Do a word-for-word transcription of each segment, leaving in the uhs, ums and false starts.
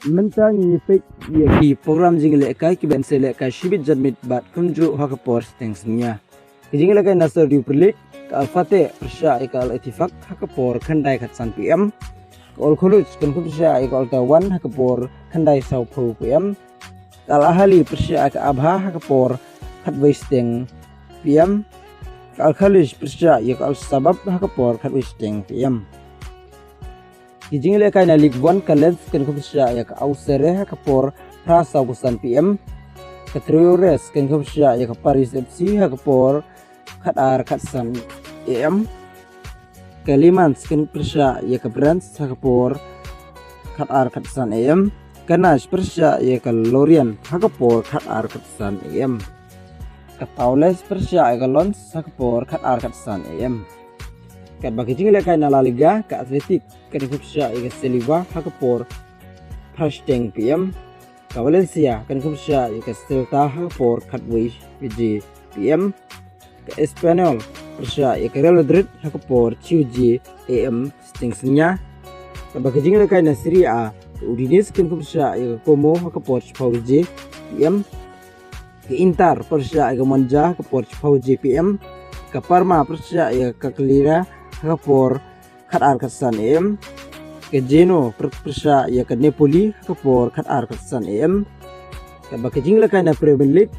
Mynta ngin ïa peit ïa ki program jingïalehkai kiban sa lehkai shibit janmiet bad kumjuh ha ka por shiteng synñia. Ki jingïalehkai na Saudi Pro League, ka Al Fateh pyrshah ïa ka Al Ettifaq ha ka por khyndai khatsan P M. Ka Al Kholooj kan pyrshah ïa ka Al Taawoun ha ka por khyndai sawphew P M. Ka Al Ahli pyrshah ïa ka Abha ha ka por khatwei shiteng P M. Ka Al Khaleej pyrshah ïa ka Al Shabab ha ka por khatwei shiteng P M. Ki jingïalehkai na Ligue One, ka Lens kan pyrshah ïa ka Auxerre ha ka por phra sawphew san P M. Ka Troyes kan pyrshah ïa ka Paris F C ha ka por khatar khatsan A M. Ka Le Mans kan pyrshah ïa ka Brest ha ka por khatar khatsan A M. Ka Nice pyrshah ïa ka Lorient ha ka por khatar khatsan A M. Ka Toulouse pyrshah ïa ka Lens ha ka por khatar khatsan A M. Katba ki jingïalehkai na La Liga, ka Athletic kan pyrshah ïa ka Sevilla ha ka por phra shiteng P M. Ka Valencia kan pyrshah ïa ka Celta ha ka por khatwei baje P M. Ka Espanyol pyrshah ïa ka Real Madrid ha ka por shi baje A M shiteng synñia. Katba ki jingïalehkai na Serie A, ka Udinese kan pyrshah ïa ka Como ha ka por shiphew baje P M. Ka Inter pyrshah ïa ka Monza ha ka por shiphew baje P M. Ka Parma pyrshah ïa ka Cagliari ha ka por khatar khatsan A M. Ka Genoa pyr- pyrshah ïa ka Napoli ha ka por khatar khatsan A M. Katba ki jingïalehkai na Premier League,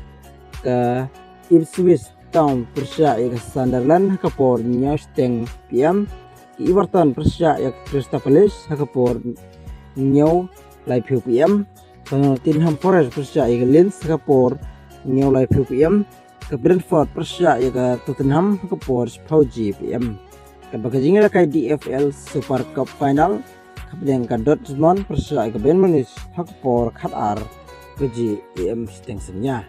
ka Ipswich Town pyrshah ïa ka Sunderland ha ka por hynñiew shiteng P M. Ka Everton pyrshah ïa ka Crystal Palace ha ka por hynñiew laiphew P M. Ka Nottingham Forest pyrshah ïa ka Leeds ha ka por hynñiew laiphew P M. Ka Brentford pyrshah ïa ka Tottenham ha ka por shiphew baje P M. Katba ki jingïalehkai D F L Super Cup Final, ka pdeng ka Dortmund pyrshah ïa ka Bayern Munich ha ka por khatar baje A M shiteng synñia.